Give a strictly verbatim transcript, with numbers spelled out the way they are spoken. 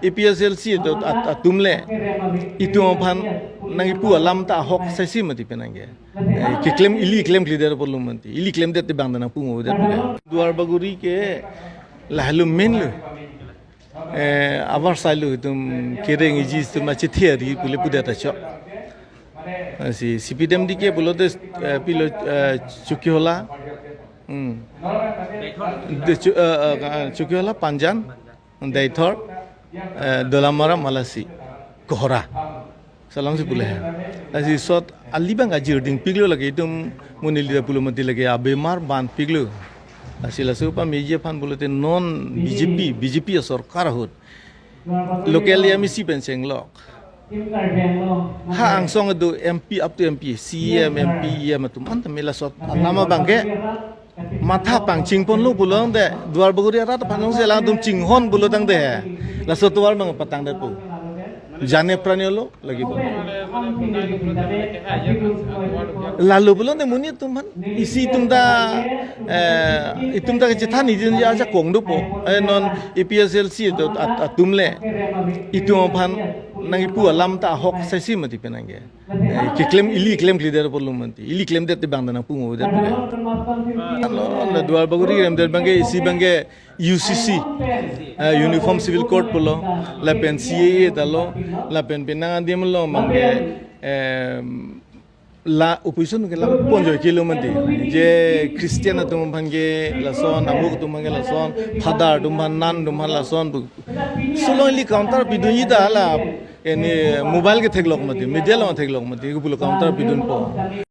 A P H L C atum at-, atum le itum aphan nangkipu alam ta ahok saisi mati penang ke. Eh, keklem ili klem kli der pulo mati. Ili klemdet te bang nangpu ngodet. Duar Bagori ke lahelo main lo. Eh, abar sai lo itum kereng iji itum achithi ari pule pudet acho. Eh, si C P dem dike pulote, eh, pilo, eh, Chokihola. Hmm. De Chu-, eh, eh, Chokihola, Panjan, Deithor, eh, Dolamara, Malasi, Kohora. Salam si pule he. Lasi sot ali bang ajir ding piklo lagi itum monit leader pulo mati lagi abemar ban piklo. Lasi laso pa meji aphan pulote non B J P, B J P asorkar ahut local M A C pen chenglok. Ha angsong do M P, up to M P, C E M, M P, E M atum anta mela sot alama bangke matha pangching ponlo pulo tangte, Duar Bagori arat aphan jongsi alangtum chinghon pulo tangte he. Laso tovar bang patang det po. Jane prane lo lagi po. Lalo pulo tangte monit atum aphan. Isi itum ta, eh, itum ta kechethan ijin ja ajakong dopo. Eh, non A P H L C atum at-, atum le itum aphan nangkipu alam ta ahok saisi mati penang ke. Eh, keklem ili klem kli der pulo mati. Ili klemdet te bang nangpu ngodet. Alo, la Duar Bagori rem der bangke isi bangke U C C, eh, Uniform Civil Code pulo, lapen C A A ta lo, lapen penang adim lo bangke, em, la opposition ke la ponjoi kilo mati. Je Christian atum aphan ke lason, amuk atum aphan ke lason, father atum aphan, nun atum aphan lason pu. Sulong ili counter pidunji ta la, ini mobile ke theklok mati, media along theklok mati, ke pulo counter pidunpo.